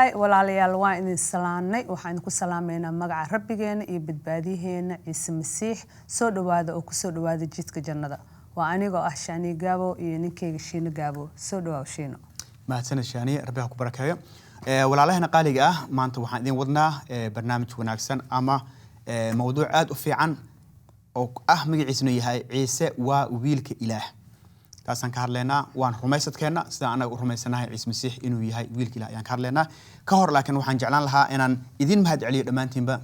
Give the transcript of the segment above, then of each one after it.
Hi walaalayaal, waan idin salaamnay. Waxaan idinku salaameynaa magaca Rabbigeena iyo Badbaadiyaheena Ciise Masiix. Soo dhawaada oo kusoo dhawaada Jidka Jannada. Waa anigoo ah Shaaniye Gaabo iyo ninkeyga Shiino Gaabo. Soo dhawaaw, Shiino. Mahadsaned, Shaaniye, Rabbi ha ku barakeeyo. Walaalahena qaaliga ah, maanta waxaan idin wadnaa barnaamij wanaagsan ama mawduuc aada u fiican oo ah magaciisuna yahay "Ciise waa wiilka Ilaah". Taasaan ka hadlaynaa. Waan rumaysadkeenna, sidaan anaga u rumaysanahay Ciise Masiix inuu yahay wiilka Ilaah ayaan ka hadlaynaa. Ka hor laakiin waxaan jeclaan lahaa inaan idin mahad celiyo dhammaantiinba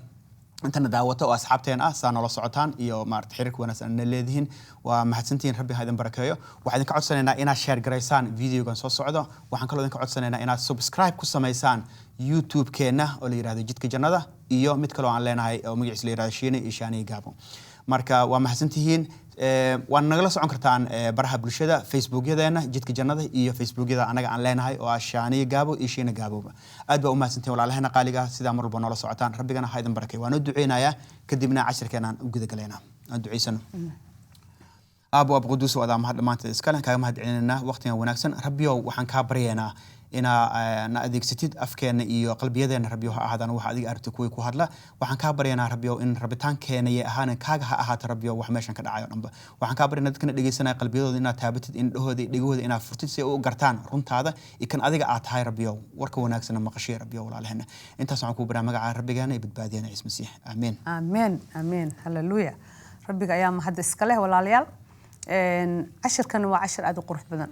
intana daawata oo asxaabteen ah, saa noola socotaan iyo maarata xiriirka wanaagsan na leedihiin. Waa mahadsantihiin, Rabbi ha idin barakeeyo. Waxaan idinka codsanaynaa inaad share garaysaan videogan soo socdo. Waxaan kaloo idinka codsanaynaa inaad subscribe ku samaysaan YouTube-keenna oo la yihahdo Jidka Jannada iyo mid kaloo aan leenahay oo magaciisa la yihahdo Shiine iyo Shaaniye Gaabo. Marka waa mahadsantihiin. Waad nagala socon kartaan baraha bulshada, Facebookyadeena Jidka Jannada iyo Facebookyada anaga aan leenahay oo ah Shaaniye Gaabo iyo Shiine Gaaboba. Aad baa u mahadsantihiin, walaalaheena qaaliga ah, sidaa mar walba noola socotaan. Rabbigana ha idin barakeeyo. Waa noo duceynayaa, kadibna cashirkeenaan u gudagalaynaa. Aan duceysano. Aabo ab quduus, adaa mahad dhammaanteed iskale, kaaga mahad celinaynaa waqtigan wanaagsan. Rabbiyow, waxaan kaa baryaynaa inaa na adeegsatid, afkeena iyo qalbiyadeena, Rabbiyow, ha ahaadaan waxa adiga aragti kuwii ku hadla. Waxaan kaa baryaynaa, Rabbiyow, in rabitaankeena yay ahaanin, kaaga ha ahaato, Rabbiyow, wax meeshan ka dhacayo dhanba. Waxaan kaa baryaynaa dadkana dhegeysanaya qalbiyadooda inaad taabatid, indhahooda iyo dhegahooda inaad furtid si ay u gartaan runtaada iyo kan adiga aad tahay, Rabbiyow. Warka wanaagsana maqashiya, Rabbiyow, walaalaheena. Intaas waxaan kuu baraa magaca Rabbigeena iyo Badbaadiyana Ciise Masiix. Aamiin. Aamen, aamen, halleluya. Rabbiga ayaa mahadda iska leh. Walaalayaal, cashirkan waa cashir aada u qurux badan.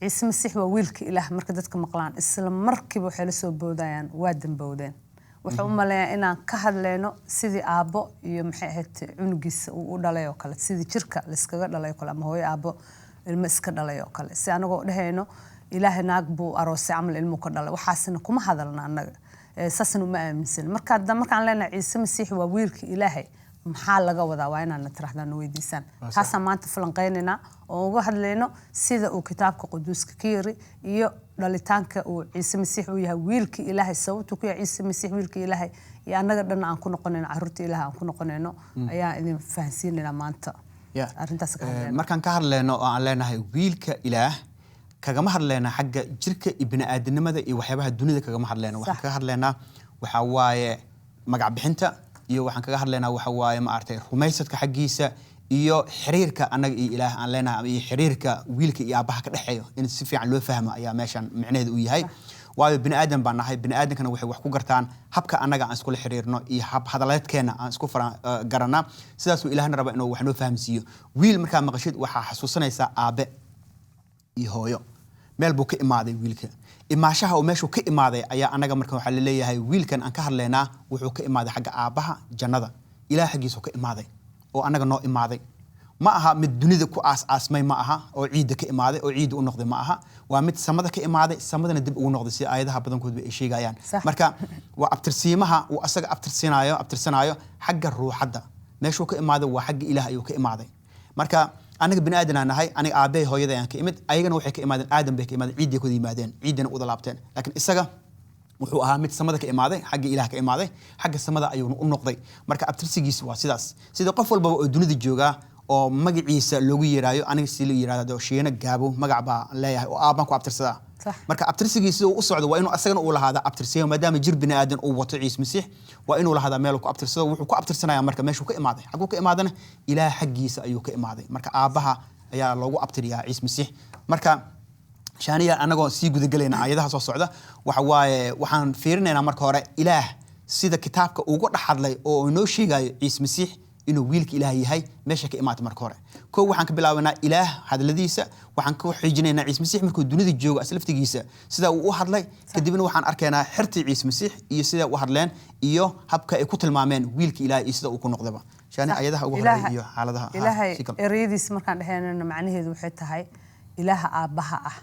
"Ciise Masiix waa wiilka Ilaah" marka dadka maqlaan, isla markiiba waxay la soo boodayaan "Waa dambowdeen." Wuxuu u maleeyaa inaan ka hadlayno sidii aabbo iyo, maxay ahayd, cunugiisa uu u dhalay oo kale, sidii jirka layskaga dhalay oo kale, ama hooyo aabbo ilmo iska dhalay oo kale, si anagoo dhehayno Ilaahay naag buu aroosay camal ilmuu ka dhalay. Waxaasna kuma hadalna annaga. Saasna uma aaminsan. Marka hadda markaan leenahay "Ciise Masiix waa wiilka Ilaahay", maxaa laga wadaa? Waa inaad na tirahdaan, na weydiisaan. Waa sax. Taasaan maanta falanqeynaynaa oo uga hadlayno sida uu Kitaabka Quduuska ka yiri iyo dhalitaanka uu Ciise Masiix uu yahay wiilka Ilaahay, sababtuu ku yahay Ciise Masiix wiilka Ilaahay iyo annaga dhan aan ku noqonayno carruurta Ilaahay aan ku noqonayno ayaan idin fahansiinaynaa maanta. Arrintaas ka hadlayno. Markaan ka hadlayno oo aan leenahay wiilka Ilaah, kagama hadlayna xagga jirka iyo bini'aadanimada iyo waxyaabaha dunida kagama hadlayno. Waxaan kaga hadlaynaa waxaa waaye magac bixinta, iyo waxaan kaga hadlaynaa waxa waaye, maaragtay, rumaysadka xaggiisa iyo xiriirka annaga iyo Ilaah aan leenahay iyo xiriirka wiilka iyo aabbaha ka dhexeeyo in si fiican loo fahmo ayaa meeshan micnaheedu uu yahay. Waayo bini aadan baan nahay, bini aadankana waxay wax ku gartaan habka annaga aan iskula xiriirno iyo hab hadaleedkeena aan isku garanaa. Sidaasuu Ilaahna raba inuu wax noo fahamsiiyo. Wiil markaa maqashid, waxaa xasuusanaysaa aabe iyo hooyo. Meel buu ka imaaday wiilka. Imaashaha uu meeshuu ka imaaday ayaa annaga marka waxaa laleeyahay wiilkan aan ka hadlaynaa wuxuu ka imaaday xagga aabbaha jannada, Ilaah xaggiisuu ka imaaday oo annaga noo imaaday. Ma aha mid dunida ku aas-aasmay, ma aha oo ciidda ka imaaday oo ciidda u noqday, ma aha. Waa mid samada ka imaaday, samadana dib ugu noqday, sida aayadaha badankoodba ay sheegayaan. Marka waa abtirsiimaha uu asaga abtirsanaayo xagga ruuxadda. Meeshuu ka imaaday waa xagga Ilaah ayuu ka imaaday. Marka anaga bini aadan aan nahay, aniga aabbahay hooyaday aan ka imid, ayagana waxay ka imaadeen Aadam bay ka imaadeen, ciidday ku yimaadeen, ciiddana uda laabteen. Laakiin isaga wuxuu ahaa mid samada ka imaaday, xagga Ilaah ka imaaday, xagga samada ayuuna u noqday. Marka abtirsigiisa waa sidaas, sida qof walbaba oo dunida joogaa oo magaciisa loogu yeeraayo. Aniga si la yiraahdo Shiino Gaabo, magac baa leeyahay oo aabbaan ku abtirsadaa. Marka abtirsigiisa sida uu u socdo waa inuu asagana uu lahaada abtirsiyo. Maadaama jir bini aadan uu wato Ciise Masiix, waa inuu lahaadaa meel uu ku abtirsado. Wuxuu ku abtirsanaya marka meeshuu ka imaaday. Xaguu ka imaadana? Ilaah xaggiisa ayuu ka imaaday. Marka aabbaha ayaa loogu abtiriyaa Ciise Masiix. Marka Shaaniya, anagoo sii gudagelayna aayadaha soo socda, waxa waaye waxaan fiirinaynaa marka hore Ilaah sida kitaabka uga dhex hadlay oo inoo sheegayo Ciise Masiix inuu wiilka Ilaah yahay, meesha ka imaatay. Marka hore kow waxaan ka bilaabanaa Ilaah hadladiisa, waxaan ku xijinaynaa Ciise Masiix markuu dunida joogo aslaftigiisa sida uu u hadlay, kadibna waxaan arkaynaa xertii Ciise Masiix iyo sida u hadleen iyo habka ay ku tilmaameen wiilka Ilaah iyo sida uu ku noqdaba. Shaani, ayadaha ugu horeeya iyo xaaladaha. Ilaahay si kale. Ereyadiisa markaan dheheenana, macnaheedu waxay tahay Ilaaha aabbaha ah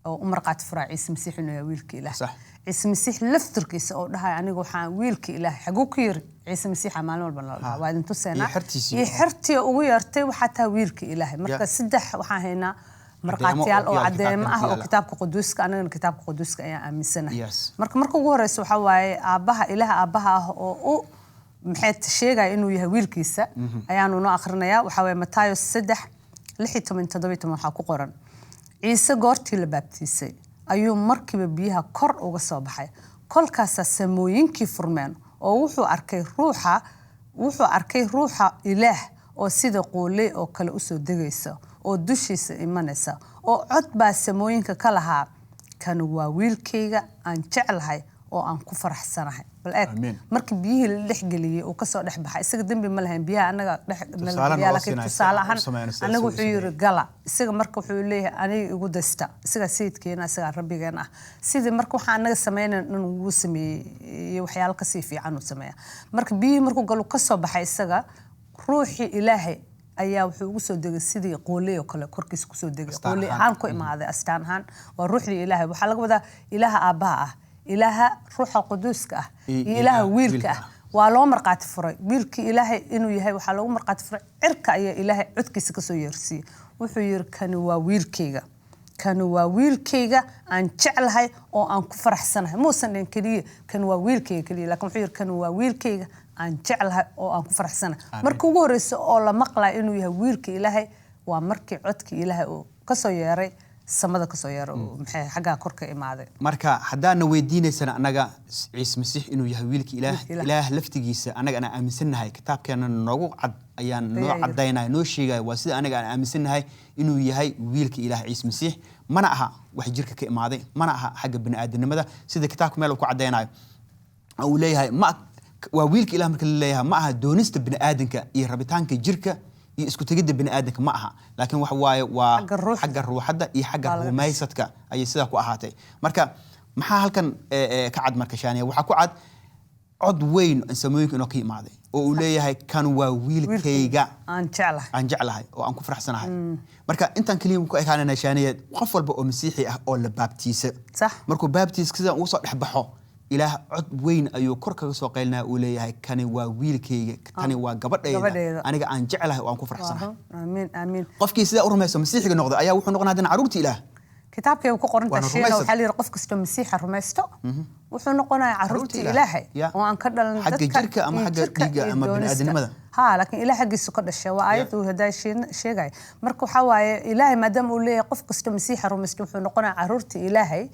oo u marqaati furaa Ciise Masiix inuu yahay wiilka Ilaah. Ciise Masiix laftirkiisa oo dhahay "Aniga waxaan wiilka Ilaah", xaguu ku yiri Ciise Masiixa? Maalin walba nala dhahaa, waa idin tuseynaa. Iyo xertiisii. Iyo xertii ugu yeertay "Waxaa tahay wiilka Ilaahay". Marka saddex waxaan haynaa markhaatiyaal oo oo ku yaala caddeemo kitaabkan ah ku oo yaala. Kitaabka Quduuska. Anagana Kitaabka Quduuska ayaan aaminsanahay. Marka ugu horeysa waxaa waaye aabbaha, Ilaaha aabbaha ah oo u maxay sheegaya inuu yahay wiilkiisa ayaanu noo akhrinayaa. Waxaa waaye Matayos 3:16-17. Waxaa ku qoran: "Ciise goortii la baabtiisay ayuu markiiba biyaha kor uga soo baxay. Kolkaasaa samooyinkii furmeen oo wuxuu arkay ruuxa Ilaah oo sida qooley oo kale usoo degaysa oo dushiisa imanaysa, oo cod baa samooyinka ka lahaa, "Kani waa wiilkayga aan jeclahay oo aan ku faraxsanahay." Bal eeg. Amiin. Markii biyihii la dhexgeliyey uu kasoo dhex baxay, isaga dembi ma lahayn, biyaha annaga dhex Tusaale nala naloo laakiin siinaya, tusaale si aan ahaan u sameyno sida annaga isagu wuxuu yiri gala. Isaga marka wuxuu leeyahay, "Aniga igu daysta." Isagaa sayidkeena, isagaa rabbigeena ah. Sidii marka waxaa annaga sameynayn dhan wuu sameeyey iyo waxyaalo kasii fiican uu sameeya. Marka biyihii markuu galo kasoo baxay, isaga ruuxii Ilaahay ayaa wuxuu ugu soo degay sidii qooley oo kale korkiisa kusoo degay. Astaan qooley ahaan. Ahaan ku imaaday, astaan ahaan. Waa ruuxdii Ilaahay. Waxaa laga wadaa Ilaaha aabbaha ah, Ilaaha ruuxa quduuska ah iyo Ilaaha wiilka wiilka ah. ah. Waa loo marqaati furay wiilkii Ilaahay inuu yahay. Waxaa loogu marqaati furay cirka ayaa Ilaahay codkiisa kasoo yeersiiyey. Wuxuu yiri, "Kani waa wiilkayga, kani waa wiilkayga aan jeclahay oo aan ku faraxsanahay." Muusan dhihin keliya "Kani waa wiilkayga" keliya, laakiin wuxuu yiri, "Kani waa wiilkayga aan jeclahay oo aan ku faraxsanahay." Markii ugu horreysa oo la maqlayo inuu yahay wiilka Ilaahay waa markii codkii Ilaahay uu kasoo yeeray samada, kasoo yeeray oo maxay xaggaa kor ka imaaday. Marka haddaadna weydiinaysana annaga Ciise Masiix inuu yahay wiilka Ilaah, Wiilka Ilaah. Ilaah laftigiisa annaga aan aaminsannahay, kitaabkeena noogu cad ayaan noo Ayaa yiri. cadaynaya, noo sheegaya waa sida anaga aan aaminsannahay inuu yahay wiilka Ilaah Ciise Masiix. Mana aha wax jirka ka imaaday, mana aha xagga bini'aadanimada, sida kitaabka meel uu ku cadaynayo oo uu leeyahay ma waa wiilka Ilaah. Marka la leeyahay ma aha doonista bini'aadanka iyo rabitaanka jirka iyo isku tegidda bini'aadanka ma aha, laakiin waxa waaye waa Xagga ruuxda. Xagga ruuxadda iyo xagga Baa laga rumaysadka ayay sidaa ku ahaatay. Marka maxaa halkan ka cad? Marka Shaaniya, waxaa ku cad cod weyn in samooyinka inoo ka imaaday oo uu leeyahay, "Kan waa wiilkayga aan jeclahay aan jeclahay oo aan ku faraxsanahay." Marka intaan keliya ku ekaanana, Shaaniya, qof walba oo masiixi ah oo la baabtiisa, markuu baabtiiska sidaan ugu soo dhex baxo, Ilaah cod weyn ayuu kor kaga soo qaylinaya, uu leeyahay, "Kani waa wiilkayga, tani waa gabadhayda Gabadhayda. aniga aan jeclahay oo aan ku faraxsanahay." Aamiin, aamiin. Qofkii sidaa u rumayso, masiixiga noqda, ayaa wuxuu noqonaa haddana carruurta Ilaah. Kitaabkay ku qoran Waana tahay, Shiina, rumaysad. waxaa la yidhi qof kastoo masiixa rumaysto wuxuu noqonayaa carruurta Carruurta Ilaah. Ilaahay oo aan ka dhalan Xagga dadka jirka ama iyo xagga jirka dhiigga iyo ama doonista. bini'aadanimada. Ha, laakiin Ilaah xaggiisu ka dhashay waa aayad uu hadaa sheegay. Marka waxaa waaye, Ilaahay maadaama uu leeyahay qof kastoo masiixa rumaysto wuxuu noqonayaa carruurta Ilaahay,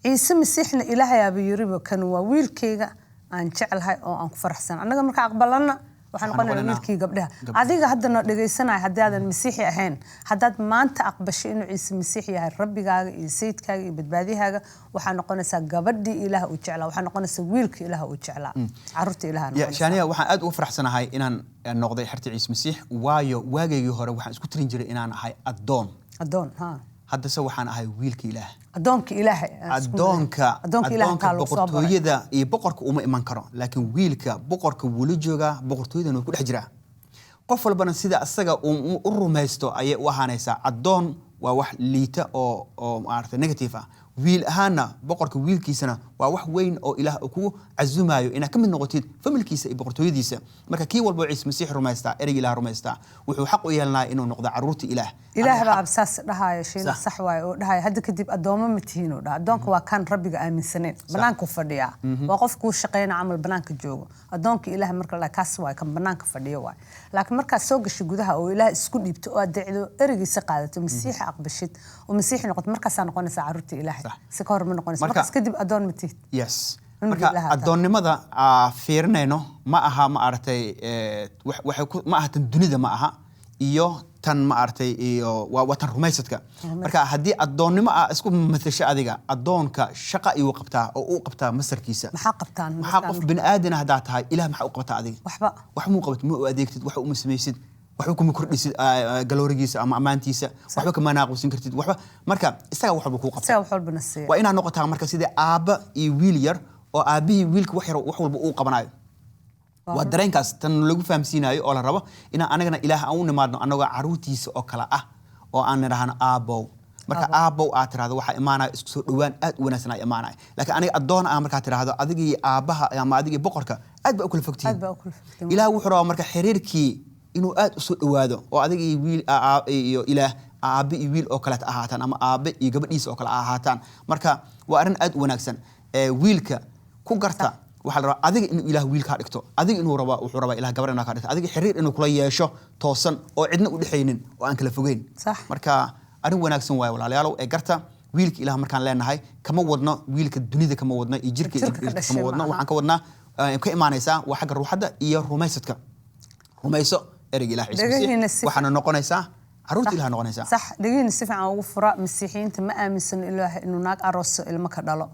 Ciise Masiixna Ilaahay aaba yiriba, "Kan waa wiilkayga aan jeclahay oo aan ku faraxsan." Annaga marka aqbalana waxaan Waxaan noqonaynaa noqonaynaa wiilkii gabdhaha. Gabdhaha. Adiga hadda noo dhegaysanaya, haddaadan masiixi ahayn, haddaad maanta aqbashay inuu Ciise Masiix yahay rabbigaaga iyo sayidkaaga iyo badbaadiyahaaga, waxaa noqonaysaa gabadhii Ilaah uu jeclaa, waxaa noqonaysaa wiilkii Ilaah uu jeclaa, carruurta Ilaah Ya, noqonaysaa. Shaaniya, waxaan aad uga faraxsanahay inaan noqday xerta Ciise Masiix, waayo waagaygii hore waxaan isku tirin jiray inaan ahay addoon. Addoon ha. Haddase waxaan ahay wiilka Ilaah. Addoonka Ilaahay. Addoonka addoonka Ilaah addoonka taa lagu soo baray. Boqortooyada iyo boqorka uma iman karo, laakiin wiilka boqorka wuu la joogaa, boqortooyadana wuu ku dhex jiraa. Qof walbana sida asaga uu u rumaysto ayay u ahaanaysaa. Addoon waa wax liita oo maaragtay negative ah. Wiil ahaana, boqorka wiilkiisana waa wax weyn oo Ilaah uu kugu casumayo inaad ka mid noqotid familkiisa iyo boqortooyadiisa. Marka kii walba oo Ciise Masiix rumaystaa, ereyga Ilaah rumaystaa, wuxuu xaq u yeelanaya inuu noqdo carruurta Ilaah. Ilaah baa absaas dhahaayo, Shiina. Sax. Sax waaye oo dhahaayo, "Hadda kadib addoommo ma tihiin," oo dhaha. Addoonka waa kan rabbiga aaminsaneyn, banaanku fadhiyaa, waa qof kuu shaqeyna camal, banaanka joogo. Addoonka Ilaah marka la dhaha, kaas waaye kan banaanka fadhiyo waaye. Laakiin markaad soo gashay gudaha oo Ilaah isku dhiibto oo adeecdo, ereygiisa qaadato, masiixa aqbashid oo masiixi noqoto, markaasaa noqonaysaa carruurta Ilaahay. Si ka hor ma noqonaysa. Markaas kadib addoon ma tihid. Cunugii Marka Ilaah ataa. addoonnimada aa fiirinayno ma aha, ma aragtay, waxay ma aha tan dunida, ma aha iyo tan, ma aragtay, iyo waa tan rumaysadka. Marka haddii addoonnimo aa isku matasho adiga, addoonka shaqa ayuu qabtaa oo uu qabtaa masarkiisa. Maxaa qabtaan Maxaa dadkaan? Qof bini aadan ah haddaa tahay, Ilaah maxaa u qabtaa adiga? Waxba. Wax muu qabat, ma u adeegtid, wax uma samaysid, waxba kuma kordhisid galoorigiisa ama ammaantiisa, waxba kama naaqusin kartid waxba. Marka isaga wax walba kuu qabta. Isaga wax walba na siiya. Waa inaad noqotaa marka sidii aabba iyo wiil yar oo aabbihii wiilka wax yar wax walba uu qabanayo. Waa dareenkaas tan lagu fahamsiinayo oo la rabo inaan anagana Ilaah aan u nimaadno annagoo carruurtiisa oo kale ah oo aan nidhaahno aabbow. Marka aabbow aad tiraahdo, waxaa imaanaya isku soo dhowaan aad u wanaagsan aa imaanaya. Laakiin aniga addoon ah markaad tiraahdo, adiga iyo aabbaha ama adiga iyo boqorka aad baa u kala fogtihiin. Aad baa u kala fogtihiin. Ilaah wuxuu rabaa marka xiriirkii inuu aad u soo dhowaado oo adiga iyo wiil iyo Ilaah aabbe iyo wiil oo kaleeta ahaataan ama aabbe iyo gabadhiisa oo kale ahaataan. Marka waa arrin aad u wanaagsan. Wiilka ku garta waxaa la rabaa adiga inuu Ilaah wiil kaa dhigto, adiga inuu rabaa, wuxuu rabaa Ilaah gabar inaa kaa dhigto, adiga xiriir inuu kula yeesho toosan oo cidna u dhexaynin oo aan kala fogeyn. Marka arrin wanaagsan waaye, walaalayaalow, ee garta. Wiilka Ilaah markaan leenahay, kama wadno wiilka dunida, kama wadno iyo jirka Jirka ka dhashay kama wadno. Ma aha. Waxaan ka wadnaa, ka imaanaysaa waa xagga ruuxadda iyo rumaysadka. Rumayso ereyga Ilaah Ciise Dhegihiina Masiix, waxaana noqonaysaa caruurta Ilaah noqonaysaa. Sax, dhegihiina si fiican ugu fura. Masiixiyiinta ma aaminsano Ilaah inuu naag arooso, ilmo ka dhalo.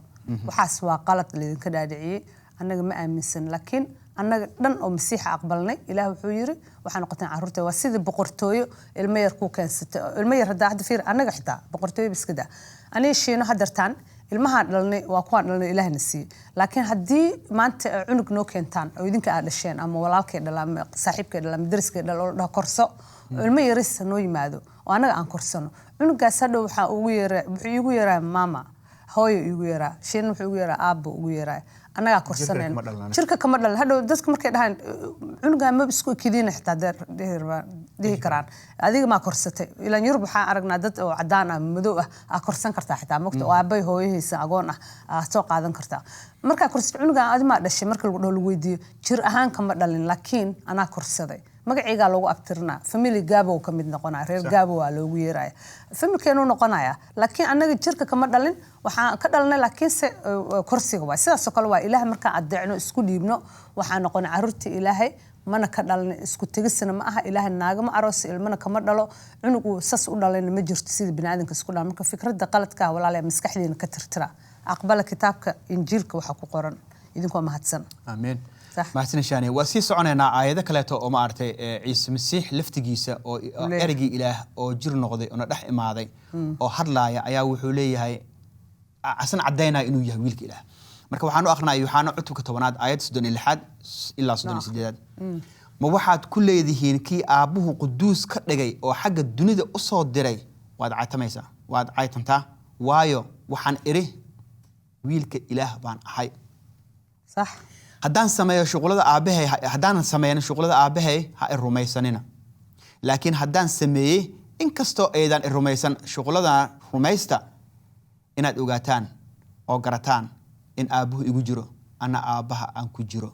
Waxaas waa qalad laydinka dhaadhiciyey. Annaga ma aaminsan, laakiin annaga dhan oo Masiixa aqbalnay, Ilaah wuxuu yiri waxaa noqoteen carruurta. Waa sidii boqortooyo ilmo yar ku keensatay. Ilmo yar haddaa hadda fiir, annaga xitaa boqortooyo ba iska daa, aniga Shiino hadartaan ilmahaan dhalnay waa kuwaan dhalnay, Ilaahna siiyey. Laakiin haddii maanta ay cunug noo keentaan oo idinka aad dhasheen ama walaalkay dhala ama saaxiibkay dhala ama dariskay dhala oo la dhaho korso, oo ilmo yaris noo yimaado oo annaga aan korsano cunugaas, hadhow waxaa ugu yeera, wuxuu iigu yeeraa mama, hooyo iigu yeeraa. Shiina wuxuu igu yeeraa aabbo ugu yeeraa. Annagaa korsanayno. Kama dhalan. Jirka kama dhalan. Hadhow dadka markay dhahaan cunugan maba isku ekidiina xitaa dee dhihi karaan adiga maa korsatay. Ilaan Yurub waxaan aragnaa dad oo cadaan ah, madow ah aa korsan kartaa xitaa, mogta, oo aabay hooyahiisa agoon ah aa soo qaadan kartaa. Markaa korsatay cunugan, adi maa dhashay marka lagu dhaho, lagu weydiiyo, jir ahaan kama dhalin laakiin anaa korsaday. Magacaygaa loogu abtirinaa, family Gabow ka mid noqonaya, reer Gabow waa loogu yeeraya, familkeenuu noqonaya. Laakiin annaga jirka kama dhalin, waxaan ka dhalanay laakiinse korsiga waay. Sidaasoo kale waa Ilaah markaan adeecno, isku dhiibno, waxaan noqonay carruurtii Ilaahay. Mana ka dhalin, isku tegisna ma aha. Ilaahay naagama arooso, ilmana kama dhalo, cunug uu sas u dhalayna ma jirto sida biniaadamka isku dhala. Marka fikradda qaladka ah, walaalayaa, maskaxdiina ka tirtira, aqbala kitaabka Injiilka waxa ku qoran, idinkoo mahadsan. Amiin. Sax. Mahadsan Shaani. Waa sii soconaynaa aayado kaleeto oo maaragtay Ciise Masiix laftigiisa oo Leeyahay. Ereygii Ilaah oo jir noqday oona dhex imaaday oo hadlaaya ayaa wuxuu leeyahay, asan caddaynaya inuu yahay wiilka Ilaah. Marka waxaan u akrinaya Yooxana cutubka 10aad, aayadda 36aad ilaa 38aad. Ma waxaad ku leedihiin kii Aabbuhu quduus ka dhigay oo xagga dunida u soo diray waad caytamaysaa, waad caytantaa, waayo waxaan idhi wiilka Ilaah baan ahay? Haddaan sameeyo shuqulada aabbahay, haddaanan sameynin shuqulada aabbahay, ha i rumaysanina. Laakiin haddaan sameeyey, inkastoo aydan i rumaysan, shuqulada rumaysta, inaad ogaataan oo garataan in Aabbuhu igu jiro, ana Aabbaha aan ku jiro.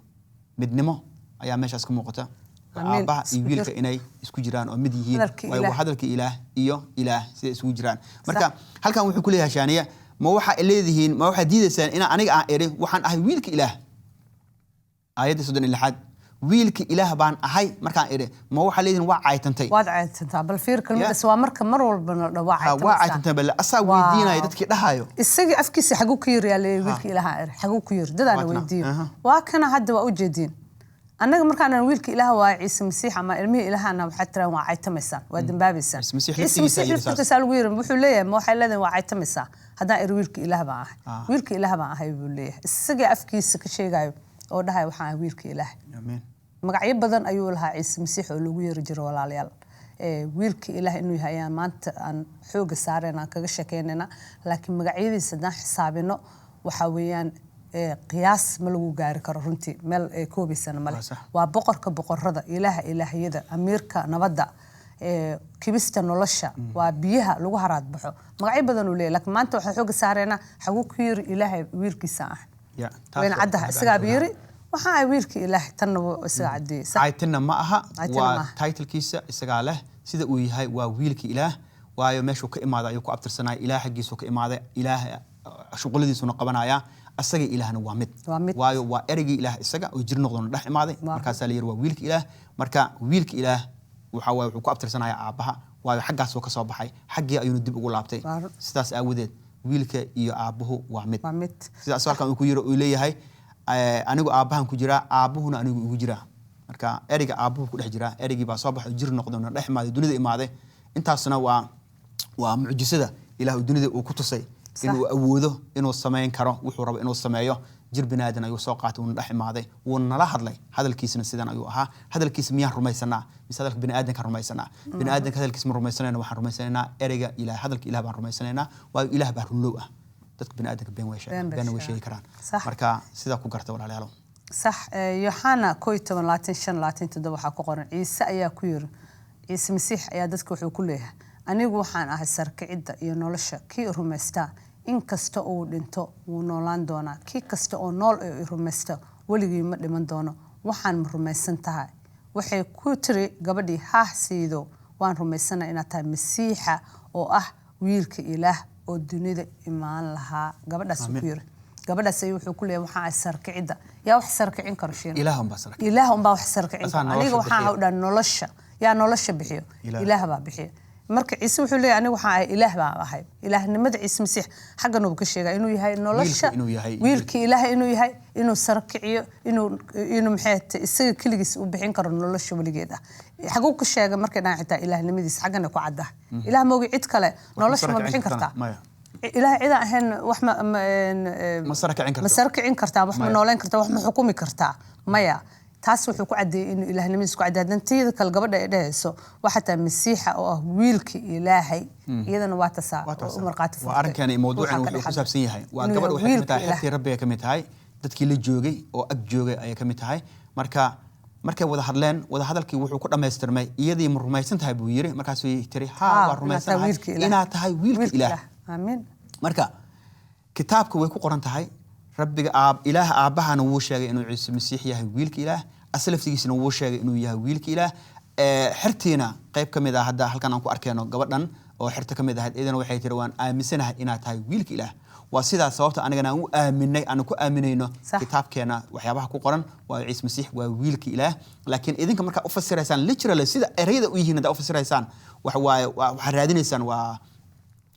Midnimo ayaa meeshaas ka muuqata. Amiin. Aabbaha iyo Isku wiilka jir. inay isku jiraan oo mid yihiin. Hadalkii Waayo Ilaah. waa hadalka Ilaah iyo Ilaah siday isugu jiraan. Marka halkan wuxuu ku leeyahay Shaaniya, ma waxaa leedihiin, ma waxaad diidaysaan inaan aniga aan idhi waxaan ahay wiilka Ilaah? Aayadda 36aad, wiilka Ilaah baan ahay markaan idhi, ma waxaa leedihiin waa caytantay? Waad caytantaa. Bal fiir kelmadaas, waa marka mar walba la dhaho waa Ha, waa caytamaysaa. Caytantay, bal asaa weydiinaya dadkii dhahayo. Isagii afkiisa xaguu ka yiri? Yaa leeyahay wiilka Ilaaha eri, xaguu ku yiri? Dadaana Waa kana. weydiiyo. Waa kana hadda waa ujeediin. Annaga markaan wiilka Ilaah waa Ciise Masiix ama ilmihii Ilaahana, waxaad tiraan waa caytamaysaan, waa dambaabaysaan. Ciise Masiix Ciise laftigiisa Masiix yiri saas. laftigiisa lagu yiri. Wuxuu leeyahay, ma waxay leedahay waa caytamaysaa haddaan eri wiilka Ilaah baan ahay? Wiilka Ilaah baan ahay buu leeyahay, isagii afkiisa ka sheegayo oo dhahay waxaan ahay wiilka Ilaah. Amiin. Magacyo badan ayuu lahaa Ciise Masiix oo lagu yeeri jiro, walaalayaal. Wiilka Ilaah inuu yahay ayaan maanta aan xooga saareen, aan kaga sheekeynayna. Laakiin magacyadiisa haddaan xisaabino, waxaa weeyaan qiyaas ma lagu gaari karo runtii, meel ay koobaysana male. Waa sax. Waa boqorka boqorada, Ilaaha ilaahyada, amiirka nabadda, kibista nolosha, waa biyaha lagu haraad baxo. Magacyo badan uu leeyahay, laakiin maanta waxaan xooga saareynaa xaguu ku yiri Ilaahay wiilkiisa ah. Ya, taas Wayna waa caddaha, hadda isagaaba aan yiri waxaa ahay wiilka Ilaahay, tanna wuu isaga caddeeyey. Sax. Caytinna ma aha. Caytinna waa ma aha. Titlekiisa isagaa leh sida uu yahay, waa wiilka Ilaah, waayo meeshuu ka imaaday ayuu ku abtirsanaya. Ilaah xaggiisuu ka imaaday, Ilaah shuquladiisuna qabanaya, asaga Ilaahna waa mid. Waa mid. Waayo waa ereygii Ilaah isaga oo jir noqdona dhex imaaday. Markaasaa la yiri waa wiilka Ilaah. Marka wiilka Ilaah waxa waaye wuxuu ku abtirsanaya Aabbaha, waayo xaggaasuu ka soo baxay, xaggii ayuuna dib ugu laabtay. Sidaas aawadeed wiilka iyo Aabbuhu waa mid. Waa mid. Sidaas halkan uu ku yiri, uu leeyahay anigu Aabbahan ku jiraa, Aabbuhuna anigu igu jiraa. Marka ereyga Aabbuhu ku dhex jiraa, ereygii baa soo baxay oo jir noqday, na dhex imaaday, dunida imaaday. Intaasna waa mucjisada Ilaah uu dunida uu ku tusay inuu awoodo inuu samayn karo wuxuu rabo inuu sameeyo. Jir binaadan ayuu soo qaatay, wuuna dhex imaaday, wuu nala hadlay. Hadalkiisana sidan ayuu ahaa. Hadalkiisa miyaan rumaysanaa mise hadalka biniaadanka rumaysanaa? Biniaadanka hadalkiisa ma rumaysanayna. Waxaan rumaysanaynaa ereyga Ilaah, hadalka Ilaah baan rumaysanaynaa, waayo Ilaah baa runlow ah. Dadka biniaadanka been way sheegaan, Been bay beenna way sheegaan. sheegi karaan. Marka sidaa ku garta, walaalayaalo. Sax. Yooxana 11 25 27 waxaa ku qoran, Ciise ayaa ku yiri, Ciise Masiix ayaa dadka wuxuu ku leeyahay, anigu waxaan ahay sarkicidda iyo nolosha. Kii i rumaystaa, in kasta uu dhinto, wuu noolaan doonaa. Kii kasta oo nool ee i rumaysta weligii ma dhiman doono. Waxaan ma rumaysan tahay? Waxay ku tiri gabadhii, haah Siido, waan rumaysanahay inaad tahay Masiixa oo ah wiilka Ilaah. oo dunida imaan lahaa. Gabadhaas ku yiri, gabadhaas ayuu wuxuu ku leeyahay waxaan ahay sarkicidda. Yaa wax sarkicin karo, Shiina? Ilaah unbaa sarkici. Ilaah unbaa wax sarkicin Asaa karo. nolosha Aniga waxaan bixiya. u dhan nolosha, yaa nolosha bixiyo? Ilaah. Ilaah baa bixiyo. Marka Ciise wuxuu leeyahay aniga waxaan ahay, Ilaah baan ahay. Ilaahnimada Ciise Masiix xaggan uu ka sheegaa inuu yahay nolosha, Wiilka inuu yahay. wiilka Ilaah inuu yahay, inuu sarkiciyo, inuu maxay tahay, isaga keligiis uu bixin karo nolosha weligeed ah. Xaguu ka sheegay markay dhahan xitaa ilaahnimadiisa xaggana ku caddahay. Ilaah moogi cid kale nolosha ma sarakicin bixin kartana? kartaa? Maya. Ilaah cidaan ahayn wax ma Ma sarakicin karto. Ma sarakicin kartaa wax, ma Maya. nooleyn kartaa wax, ma xukumi kartaa? Maya. Taas wuxuu ku cadeeyey inuu ilaahnimadiisa ku cadeeyay. Haddana tiyada kale gabadha ay dhehayso waxaa tahay Masiixa oo ah wiilka Ilaahay, iyadana waa tasaa Waa oo taas. u marqaati Waa furtay. arrinkan iyo mawduucan Ruuxa ka wuxuu ku dhex saabsan yahay waa inuu gabadh yahay waxay ka mid wiilka tahay Ilaah. Xertii Rabbiga ka mid tahay, dadkii la joogay oo ag joogay ayay ka mid tahay. Marka markay wada hadleen, wada hadalkii wuxuu ku dhammaystirmay iyadii ma rumaysan tahay buu yiri. Markaasuu tiri haa, Haa, waa inaad tahay rumaysanahay wiilka Ilaah. inaad tahay wiilka Ilaah. Aamiin. Marka kitaabka way ku qoran tahay. Rabbiga aab Ilaah aabbahana wuu sheegay inuu Ciise Masiix yahay wiilka Ilaah, asa laftigiisana wuu sheegay inuu yahay wiilka Ilaah. Xertiina qayb ka mid ah hadda halkan aan ku arkayno gabadhan oo xerta ka mid ahayd, iyadana waxay tiri waan aaminsanahay inaad tahay wiilka Ilaah. Waa sidaas sababta anigana aan u aaminay, aan ku aaminayno kitaabkeena waxyaabaha ku qoran waa Ciise Masiix waa wiilka Ilaah. Laakiin idinka markaa u fasiraysaan literally sida ereyada u yihiin haddaa u fasiraysaan, waxa waaye waxaad raadinaysaan waa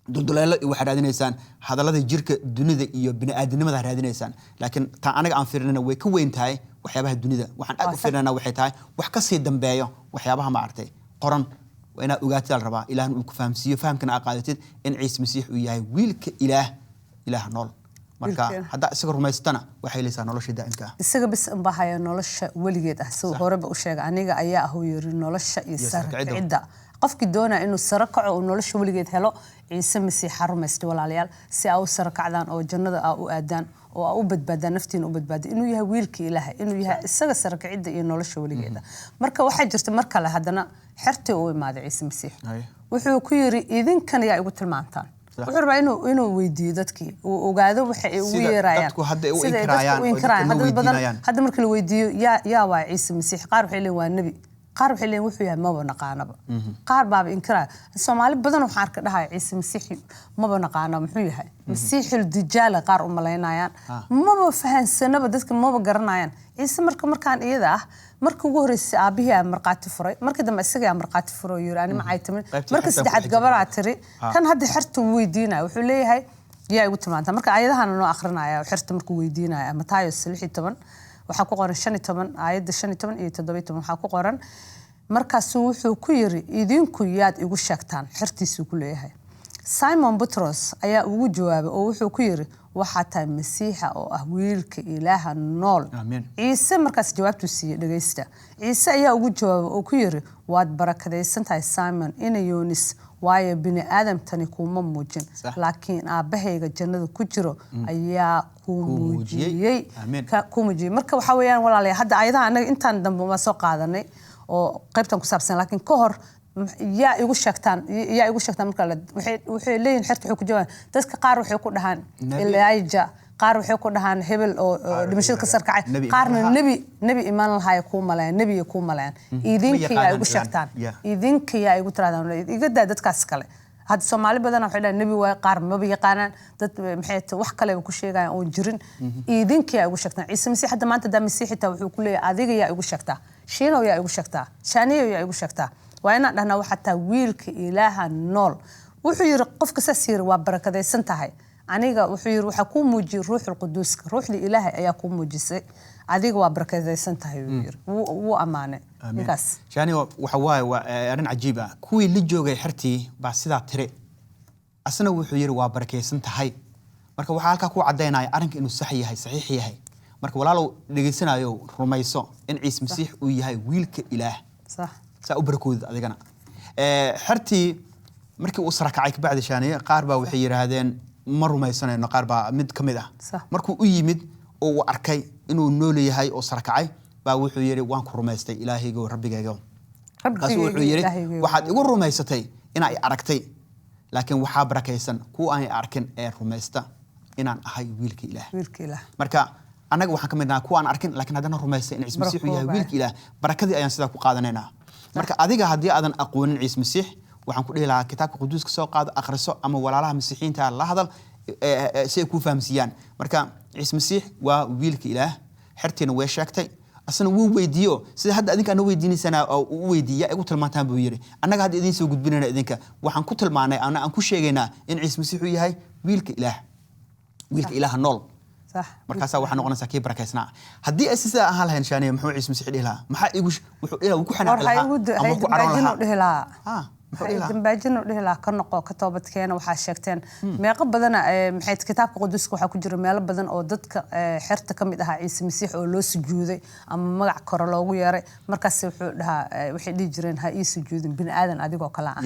dulduleelo iyo waxaad raadinaysaan hadallada jirka dunida iyo bini'aadanimada raadinaysaan. Laakiin taa anaga aan fiirinana way ka weyn tahay waxyaabaha dunida. Waxaan aad Waa u sax. fiirinana waxay tahay wax ka sii dambeeyo waxyaabaha maaragtay qoran. Waa inaad ogaatid la rabaa, Ilaahna uu ku fahamsiiyo, fahamkana aad qaadatid in Ciise Masiix uu yahay wiilka Ilaah, Ilaah nool. Marka Wiilka Ilaah. haddaa isaga rumaystana waxay helaysaa nolosha daa'imka ah. Isaga bis unbaa haya nolosha weligeed ah. Siduu horeba u sheegay, aniga ayaa ah uu yiri nolosha iyo Iyo sarkicidda. sarkicidda. Qofkii doonaya inuu saro kaco uu nolosha weligeed helo, Ciise Masiix ha rumaystay, walaalayaal, si aa u saro kacdaan oo jannada aa u aadaan oo aa u badbaadaan, naftiina u badbaada, inuu yahay wiilka Ilaahay, inuu yahay isaga sarkicidda iyo nolosha weligeeda. Marka waxaa jirta mar kale haddana xertii uu imaaday Ciise Masiix. Wuxuu ku yiri idinkan yaa igu tilmaantaan? Wuxuu rabaa inuu weydiiyo dadkii, uu ogaado waxa ay ugu Sida yeerayaan. dadku hadda ay u Sida ay dadku inkiraayaan u oo dadka inkiraayaan. noo Hadda dad badan weydiinayaan. hadda marka la weydiiyo yaa waa Ciise Masiix, qaar waxay leeyihin waa nebi, qaar waxay leeyihin wuxuu yahay maba naqaanaba, qaar baaba inkiraya. Soomaali badan waxaan arka dhahaya Ciise Masiix maba naqaano muxuu yahay, Masiixul Dijaala qaar u malaynayaan, maba fahansanaba, dadka maba garanayaan Ciise. Marka markaan iyada ah markii ugu horreysay aabihii aa markhaati furay, markii dambe isaga aa markhaati furay oo yiri ani macay timin. Qaybtii Marka xerta ku saddexaad xigtay. gabaraa tiri kan hadda xerta wuu weydiinaya, wuxuu leeyahay yaa igu tilmaanta? Marka aayadahana noo akhrinaya oo xerta markuu weydiinaya, Matayos 16 waxaa ku qoran 15, aayadda 15 iyo 17 waxaa ku qoran. Markaasuu wuxuu ku yiri idinku yaad igu sheegtaan? Xertiisuu ku leeyahay. Simon Butros ayaa ugu jawaabay oo wuxuu ku yiri waxaa tahay Masiixa oo ah wiilka Ilaaha nool. Amiin. Ciise markaas jawaabtuu siiyey, dhegaysta. Ciise ayaa ugu jawaabay oo ku yiri waad barakadaysan tahay Simon ina Yoonis, waayo bini aadamtani kuuma muujin, laakiin aabbahayga jannada ku jiro ayaa kuu Kuu muujiyey. muujiyey. Amiin. Kuu muujiyey. Marka waxaa weeyaan walaalayaal, hadda ayadaha anaga intaan dambe waa soo qaadanay oo qaybtan ku saabsan, laakiin ka hor yaa igu sheegtaan, yaa igu sheegtaan? Marka waxay leeyihin xerta waxay ku jawaabaan, dadka qaar waxay ku dhahaan Nebi. Elijah, qaar waxay ku dhahaan hebel oo dhimashada ka sarkacay, Nebi iman qaarna lahaa. nebi iman lahaay kuu maleeyaan, nebiga kuu maleeyaan. Idinka yaa yaqaanaan igu ilaan. sheegtaan? Idinka yaa igu tirahdaan? Iga daa dadkaas kale. Hadda Soomaali badan waxay dhahaan nebi waay, qaar maba yaqaanaan, dad maxay tahay wax kaleba ku sheegayaan oon jirin. Idinka yaa igu sheegtaan? Ciise Masiix hadda maanta daa Masiixi taa wuxuu ku leeyahay adiga yaa igu sheegtaa? Shiinow yaa igu sheegtaa? Shaaniyow yaa igu sheegtaa? Waa inaan dhahnaa waxaa taa wiilka Ilaaha nool. Wuxuu yiri qofka saas yiri waa barakadaysan tahay. Aniga wuxuu yiri waxaa kuu muujiyey Ruuxul Quduuska, ruuxdii Ilaahay ayaa kuu muujisay, adiga waa barakadaysan tahay wuu yiri, wuu ammaanay ninkaas. Shani, waxa waaye waa arrin cajiib ah. Kuwii la joogay xertii baa sidaa tiri, asna wuxuu yidhi waa barakaysan tahay. Marka waxaa halkaa ku caddaynaya arrinka inuu sax yahay, saxiix yahay. Marka walaalow dhegaysanayo, rumayso in Ciise Masiix uu yahay wiilka Ilaah, saa u barakoodid adigana. Xertii markii uu sarakacay kabacdi, Shaaniye, qaar baa waxay yidhaahdeen ma rumaysanayno. Qaar baa mid ka mid ah markuu u yimid oo uu arkay inuu nool yahay oo sarakacay baa wuxuu yidhi waan ku rumaystay Ilaahaygo, Rabbigaygo. Markaasuu wuxuu yidhi Ilaahaygo. waxaad igu rumaysatay inaa i aragtay, laakiin waxaa barakaysan kuwa aan i arkin ee rumaysta inaan ahay wiilka Ilaah. Wiilka Ilaah. Marka annaga waxaan ka mid nahay kuwa aan arkin laakiin haddana rumaystay in Ciise Masiix uu yahay Barakooba. wiilka Ilaah. Barakadii ayaan sidaa ku qaadanaynaa. Marka adiga haddii aadan aqoonin Ciise Masiix, Waxaan ku dhihi lahaa kitaabka quduuska soo qaado, akhriso, ama walaalaha masiixiinta la hadal si ay kuu fahamsiiyaan. Marka Ciise Masiix waa wiilka Ilaah, xertiina way sheegtay, asna wuu weydiiyo sida hadda adinka ana weydiinaysana oo u weydiiya igu tilmaantaan buu yidhi. Annaga hadda idiin soo gudbinayna idinka waxaan ku tilmaanay ana aan ku sheegaynaa in Ciise Masiix uu yahay wiilka Ilaah, wiilka Ilaaha nool. Markaasaa waxaa noqonaysaa kii barakaysnaa. Haddii ay sidaa ahaan lahayn, Shaaniya, muxuu Ciise Masiix dhihi lahaa? Maxaa igu wuxuu dhihi lahaa? Wuu ku xanaaqi War lahaa ama ku caroon dambaajinu lahaa? Dhihi lahaa. Ah, muxuu dhihi lahaa? Dambaajinu dhihi lahaa, ka noqo, ka toobadkeena. Waxaa sheegteen meeqo badana maxay kitaabka quduuska waxaa ku jira meelo badan oo dadka xerta ka mid ahaa Ciise Masiix oo loo sujuuday ama magac kore loogu yeeray. Markaas wuxuu dhahaa waxay dhihi jireen, "Ha ii sujuudin, bini aadan adigoo kale ah."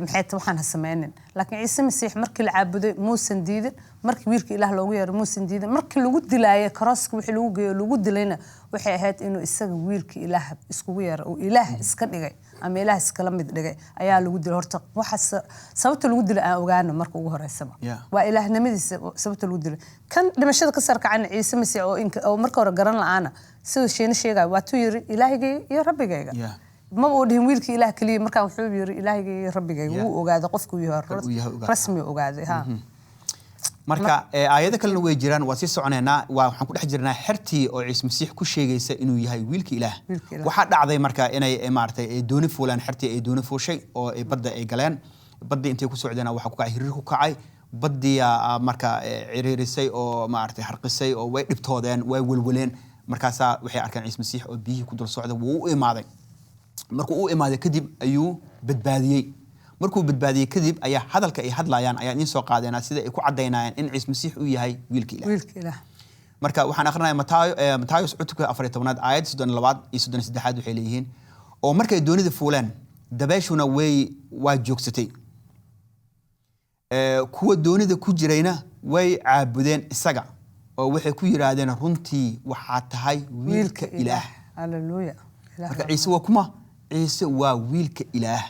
Maxay waxaan ha sameynin. Laakiin Ciise Masiix markii la caabuday muusan diidin, markii wiilka Ilaah loogu yeeray muusan diidin, markii lagu dilaayay karooska wixii lagu geeyo lagu dilayna waxay ahayd inuu isaga wiilka Ilaah iskugu yeeray oo Ilaah iska dhigay ama Ilaah iskala mid dhigay ayaa lagu dilay. Horta waxa sababta lagu dilay aan ogaano marka ugu horeysaba. Waa ilaahnimadiisa sababta lagu dilay. Kan dhimashada ka sarkacana Ciise Masiix oo oo marka hore garan la'aana siduu Sheene sheegayo waatuu yiri, "Ilaahigayga iyo Rabbigayga." Maba uu dhihin wiilka Ilaah keliya, markaan wuxuu yiri, "Ilaahigayga iyo Rabbigayga." Wuu ogaaday qofku yahay. Kan uu yahay ogaaday. Rasmi ogaaday ha. Marka aayado kalena way jiraan, waa sii soconaynaa. Waa waxaan ku dhex jirnaa xertii oo Ciise Masiix ku sheegaysa inuu yahay wiilka Ilaah. Wiilka Ilaah. Waxaa dhacday marka inay maaragtay ay dooni fuuleen, xertii ay dooni fuushay oo ay badda ay galeen. Baddii intay ku socdeen waxaa ku kacay hiriir, ku kacay baddiyaa marka ciriirisay oo maaragtay harqisay oo way dhibtoodeen, way welweleen. Markaasaa waxay arkeen Ciise Masiix oo biyihii ku dul socda. Wuu u imaaday. Markuu u imaaday kadib ayuu badbaadiyey. Markuu badbaadiyey kadib ayaa hadalka ay hadlayaan ayaa idiin soo qaadeenaa sida ay ku cadaynayaan in Ciise Masiix uu yahay wiilka Ilaah. Wiilka Ilaah. Marka waxaan akhrinayaa Matayos cutubka 14aad, aayadda 32aad iyo 33aad. Waxay leeyihiin, oo markay doonida fuuleen dabeeshuna waa joogsatay. Kuwa doonida ku jirayna way caabudeen isaga oo waxay ku yidhaahdeen, "Runtii waxaa tahay wiilka Ilaah." Haleluya. Ilaah. Marka Ciise waa kuma? Ciise waa wiilka Ilaah.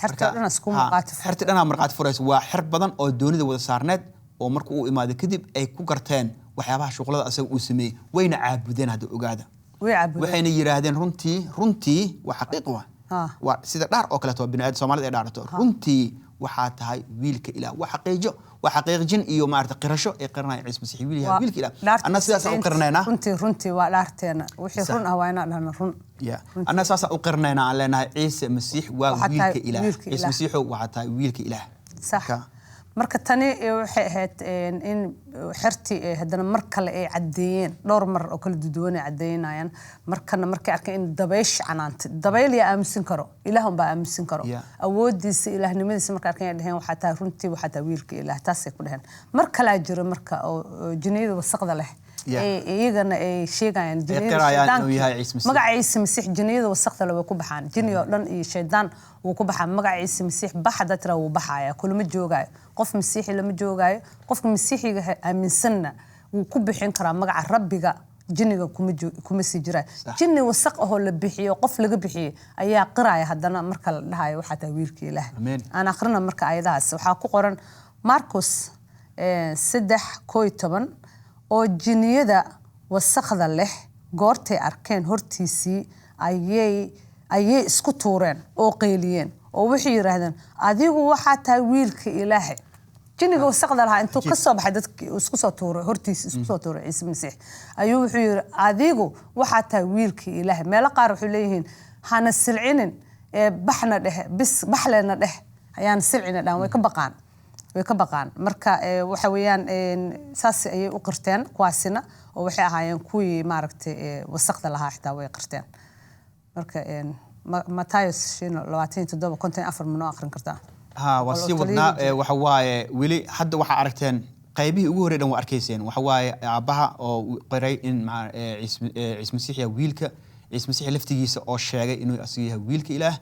Xerta dhan isku marqaati. Xerta dhanaa marqaati furaysa. Waa xer badan oo doonida wada saarneed oo markuu u imaaday kadib ay ku garteen waxyaabaha shuqlada asaga uu sameeyey, wayna caabudeen. Hadda ogaada. Way caabudeen. Waxayna yidhaahdeen, "Runtii, runtii." Waa xaqiiq wa waa sida dhaar oo kaleeto, waa bini'aadam Soomaalida ay dhaarato. "Runtii waxaa tahay wiilka Ilaah." Waa xaqiijo, waa xaqiijin iyo maarata qirasho ay qiranayaan Ciise Masiix wiil yahay, wiilka Ilaah. Dhaarta Anna sidaasaan u qiranaynaa. Runtii, runtii waa dhaarteena. Wixii run ah waa inaan dhahno run. Anna saasaan u qiranaynaa, aan leenahay Ciise Masiix waa Waxaa wiilka tahay Ilaah. wiilka Ciise Ilaah. Masiixow, waxaa tahay wiilka Ilaah. Sax. Marka tani waxay ahayd in xertii haddana mar kale ay caddeeyeen, dhowr mar oo kala duwan ay caddeynayaan. Markana markay arkeen in dabaysh canaantay, dabayl yaa aamusin karo? Ilaah unbaa aamusin karo. Awoodiisa, ilaahnimadiisa markay arkeen ay dhaheen, "Waxaa tahay runtii, waxaa tahay wiilka Ilaah." Taasay ku dhaheen. Mar kalaa jiro marka oo jinniyada wasaqda leh iyagana ay sheegayaan jinniyada qirayaan inuu shaydaankii. yahay Ciise Masiix. Magaca Ciise Masiix jinniyada wasaqda leh way ku baxaan. Jinni oo dhan iyo shaydaan wuu ku baxaa magaca Ciise Masiix. Bax haddaad tiraa wuu baxaya, kulama joogaayo. Qof masiixi lama joogaayo. Qofka masiixiga aaminsanna wuu ku bixin karaa magaca Rabbiga. Jinniga kuma sii jiraayo. Jinni wasaq ahoo la bixiyo, qof laga bixiyey ayaa qiraya haddana marka la dhahayo, "Waxaa tahay wiilka Ilaah." Amiin. Aan akhrina marka ayadahaas. Waxaa ku qoran Marcos 3:11, oo jinniyada wasaqda leh goortay arkeen hortiisii ayay isku tuureen oo qeyliyeen oo waxay yidhaahdeen, "Adigu waxaa tahay wiilka Ilaahay." Jinniga wasaqda lahaa intuu ka soo baxay dadkii isku soo tuuray hortiisa, isku soo tuuray Ciise Masiix, ayuu wuxuu yidhi, "Adigu waxaa tahay wiilka Ilaahay." Meelo qaar waxay leeyihiin, "Hana silcinin ee baxna dheh bis, baxleena dheh, ayaan silcina dhahan." Way ka baqaan, way ka baqaan. Marka waxa weeyaan saas ayay u qirteen kuwaasina oo waxay ahaayeen kuwii maaragtay wasaqda lahaa, xitaa way qirteen. Marka Matayos shino 27 54 ma noo aqrin kartaa? Ha, waa Wal sii oo wadnaa. taliyada. Waxa waaye weli hadda waxaa aragteen qaybihii ugu horreey dhan waa arkayseen. Waxa waaye aabbaha oo qiray in Ciise Masiix yahay wiilka, Ciise Masiix laftigiisa oo sheegay inuu asiga yahay wiilka Ilaah,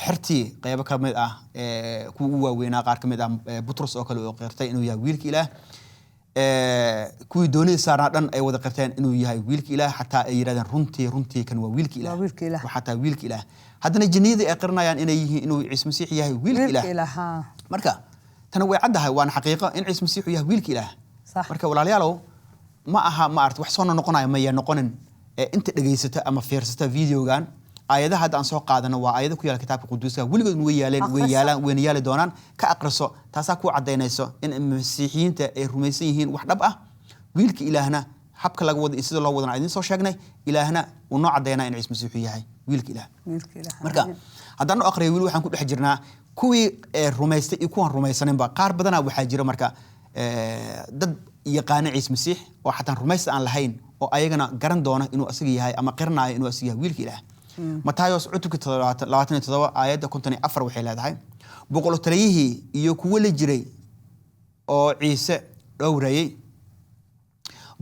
xertii qaybo ka mid ah kuwa ugu waaweynaa qaar ka mid ah, Butrus oo kale oo qirtay inuu yahay wiilka Ilaah, kuwii doonida saarnaa dhan ay wada qirteen inuu yahay wiilka Ilaah, xataa ay yidhahdeen, "Runtii, runtii, kan waa wiilka Ilaah." Waa wiilka Ilaah. Waxaa tahay wiilka Ilaah. Haddana jinniyadii ay qiranayaan inay yihiin inuu Ciise Masiix yahay wiilka wiilka Ilaah. Ilaah ha. Marka tana way caddahay, waana xaqiiqo in Ciise Masiix uu yahay wiilka Ilaah. Marka walaalayaalow, ma aha maarata wax soo noqonayo maya noqonin. Ee inta dhegaysata ama fiirsata videogan Aayadaha hadda aan soo qaadano waa aayado ku yaala kitaabka quduuska, weligood way yaaleen, way Akhriso. yaalaan, wayna yaali doonaan. Ka aqriso, taasaa ku cadaynayso in Masiixiyiinta ay rumaysan yihiin wax dhab ah. Wiilka Ilaahna habka laga wado iyo sida loo wadana idiin soo sheegnay. Ilaahna uu noo cadaynaa in Ciise Masiixu yahay wiilka Ilaah. Wiilka Ilaah. Marka haddaan u aqriyo, weli waxaan ku dhex jirnaa kuwii rumaystay iyo kuwan rumaysaninba. Qaar badanaa waxaa jira marka dad yaqaana Ciise Masiix oo xataa rumaysta aan lahayn, oo ayagana garan doona inuu asaga yahay ama qiranaayo inuu asaga yahay wiilka Ilaah. Matayos cutubka 27 aayadda 54 waxay leedahay: "Boqol taliyihii iyo kuwo la jiray oo Ciise dhowrayay,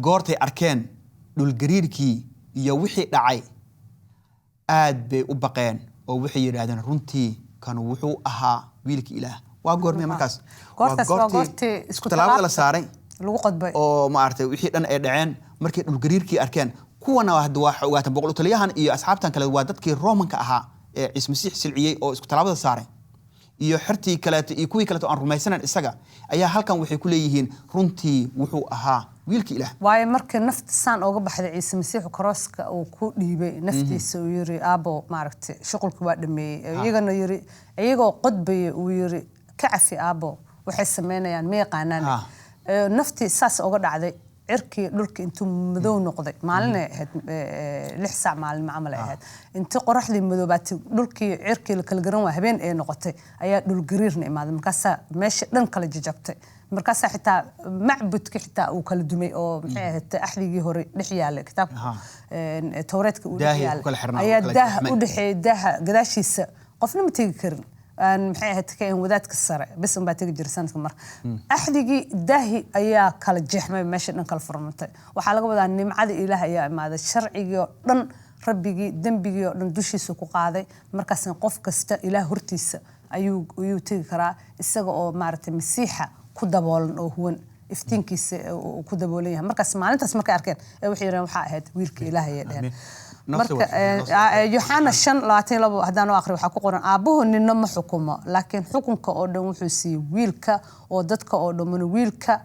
goortay arkeen dhulgariirkii iyo wixii dhacay, aad bay u baqeen oo waxay yidhaahdeen: 'Runtii kanu wuxuu ahaa wiilka Ilaah.'" Waa goormee markaas? Goortaas waa goortii isku tallaabada la tallaabta saaray lagu qodbay. Oo maaragtay wixii dhan ay dhaceen, markay dhulgariirkii arkeen. Kuwana hadda waa ogaateen, boqol taliyahan iyo asxaabtan kale waa dadkii Romanka ahaa ee Ciise Masiix silciyey oo isku tallaabada saaray, iyo xertii kaleeto iyo kuwii kaleeto aan rumaysanan isaga, ayaa halkan waxay ku leeyihiin: "Runtii wuxuu ahaa wiilka Ilaah." Waayo, markii nafta saan ooga baxday, Ciise Masiixu karooska uu ku dhiibay naftiisa, uu yiri: "Aabo, maaragtay, shuqulkii waa dhameeyey." Iyagana yiri, iyagoo qodbaya, uu yiri: "Ka cafi, aabo, waxay sameynayaan ma yaqaanaan." Naftii saas ooga dhacday, cirkii dhulkii intuu madow noqday, maalinay ahayd, 6 saac maalin camal ay ahayd, intii qoraxdii madoobaatay, dhulkii cirkii la kala garan waa, habeen ay noqotay, ayaa dhul gariirna imaaday. Markaasaa meesha dhan kala jajabtay. Markaasaa xitaa macbudki xitaa uu kala dumay, oo maxay ahayd, axdigii hore dhex yaalay, kitaabka Towreedka uu dhex Daahii ku yaalay kala xirnaa, ayaa uu kala daaha jeexmay. u dhexeeyay. Daaha gadaashiisa qofna ma tegi karin, aan maxay ahayd ka ahayn wadaadka sare bes unbaa tegi jiray sanadka. Mar axdigii daahi ayaa kala jeexmay, meesha dhan kala furmantay. Waxaa laga wadaa nimcada Ilaah ayaa imaaday, sharcigii oo dhan, Rabbigii dembigii oo dhan dushiisa ku qaaday. Markaasna qof kasta Ilaah hortiisa ayuu tegi karaa, isaga oo maaragtay Masiixa ku daboolan oo huwan, iftiinkiisa uu ku daboolan yahay. Markaas maalintaas markay arkeen ee waxay yidhaheen: "Waxaa ahayd wiilka Ilaah," ayay dheheen. Amiin. Nafta Marka Yoxana 5:22 haddaan u aqriyo, waxaa ku qoran: "Aabbuhu ninna ma xukumo, laakiin xukunka oo dhan wuxuu siiyey wiilka, oo dadka oo dhammuna wiilka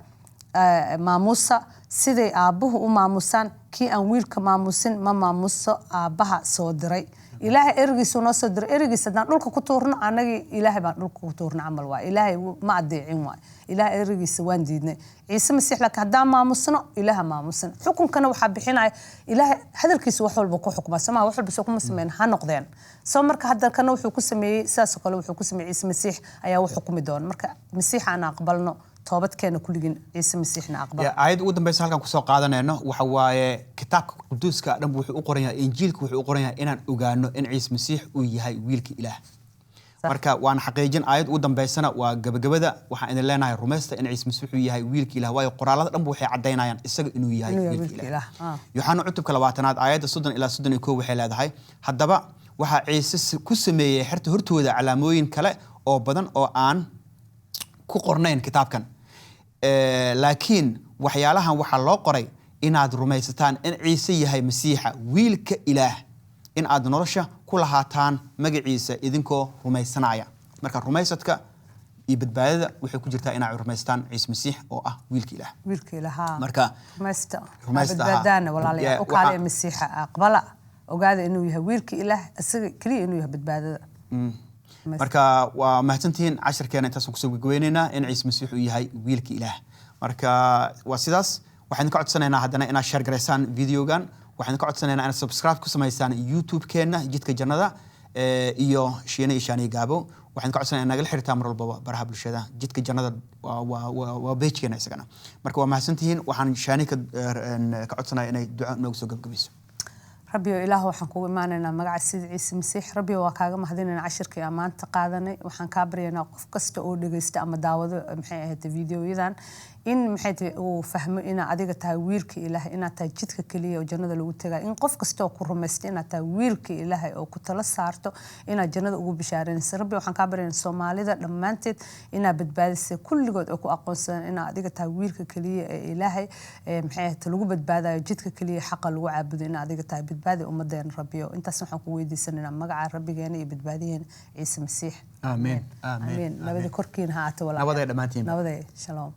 maamuusa siday aabbuhu u maamusaan. Kii aan wiilka maamusin ma maamuso aabbaha soo diray." Ilaahay erigiisuu noo soo diray. Erigiisa haddaan dhulka ku tuurno, annagii Ilaahay baan dhulka ku tuurno camal waay. Ilaahay ma adeecin waay, Ilaahay erigiisa waan diidnay. Ciise Masiix laakiin haddaan maamusno, Ilaaha maamusan. Xukunkana waxaa bixinaya Ilaahay. Hadalkiisa wax walba ku xukma somaa, wax walba soo kuma sameyn ha noqdeen soo. Marka hadda kana wuxuu ku sameeyey sidaasoo kale wuxuu ku sameeyey. Ciise Masiix ayaa u xukumi doona. Marka Masiix aan aqbalno, toobadkeena kulligin, Ciise Masiixna aqbal. Ya, aayadda ugu dambeysa halkan kusoo qaadanayno waxa waaye: kitaabka quduuska dhan wuxuu u qoran yahay, Injiilka wuxuu u qoran yahay inaan ogaano in Ciise Masiix uu yahay wiilka Ilaah. Marka waana xaqiijin. Aayad ugu dambeysana waa gabagabada. Waxaan idin leenahay: rumaysta in Ciise Masiix uu yahay wiilka Ilaah, waayo qoraalada dhanba waxay caddaynayaan isaga inuu yahay inuu yahay wiilka wiilka Ilaah. Ilaah. Yoxana cutubka 20aad aayadda 30 ilaa 31 waxay leedahay: "Haddaba waxaa Ciise ku sameeyey xerta hortooda calaamooyin kale oo badan oo aan ku qornayn kitaabkan. Laakiin waxyaalahan waxaa loo qoray inaad rumaysataan in Ciise yahay Masiixa, wiilka Ilaah, in aad nolosha ku lahaataan magaciisa idinkoo rumaysanaya." Marka rumaysadka iyo badbaadada waxay ku jirtaa inaad rumaystaan Ciise Masiix oo ah wiilka Ilaah. Wiilka Ilaah. Marka rumaysta. Rumaysta, ha. Badbaadaana, walaalayaal. U kaale Masiixa aqbala, ogaada inuu yahay wiilka Ilaah, isaga keliya inuu yahay badbaadada. Marka waa mahadsantihiin. Casharkeena intaasaan kusoo gabagabeyneynaa in Ciise Masiix uu yahay wiilka Ilaah. Marka waa sidaas. Waxaan idinka codsanaynaa haddana inaad share garaysaan videogan. Waxaan idinka codsanaynaa inaad subscribe ku samaysaan YouTube-keenna Jidka Jannada iyo Shiine iyo Shaaniye Gaabo. Waxaan idinka codsanaynaa nagala xiriirtaa mar walbaba baraha bulshada. Jidka Jannada waa page-keena isagana. Marka waa mahadsantihiin. Waxaan Shaani ka codsanaya inay duco noogu soo gabagabayso. Rabbiyo Ilaah, waxaan kugu imaanaynaa magaca sida Ciise Masiix. Rabbiyo, waa kaaga mahadinaynaa cashirkii aan maanta qaadanay. Waxaan kaa baryaynaa qof kasta oo dhegaysta ama daawado, maxay ahayd, videoyadan, in maxay tahay, uu fahmo inaa adiga tahay wiilka Ilaah, inaad tahay jidka keliya oo jannada lagu tagayo, in qof kasta oo ku rumaysta inaad tahay wiilka Ilaahay oo ku talo saarto inaad jannada ugu bishaaranaysa. Rabbi, waxaan kaa baryaynaa Soomaalida dhammaanteed inaad badbaadisay, kulligood oo ku aqoonsadaan inaad adiga tahay wiilka keliya ee Ilaahay ee maxay ahayd lagu badbaadayo, jidka keliya xaqa lagu caabudo inaad adiga tahay. Badbaadi ummadeena, Rabbiyo. Intaas waxaan ku weydiisanaynaa magaca Rabbigeena iyo badbaadiyeena Ciise Masiix. Amiin. Amiin. Amiin. Nabadi korkiina ha ahaato, walaalayaal. Nabaday dhammaantiin. Nabaday, shalom.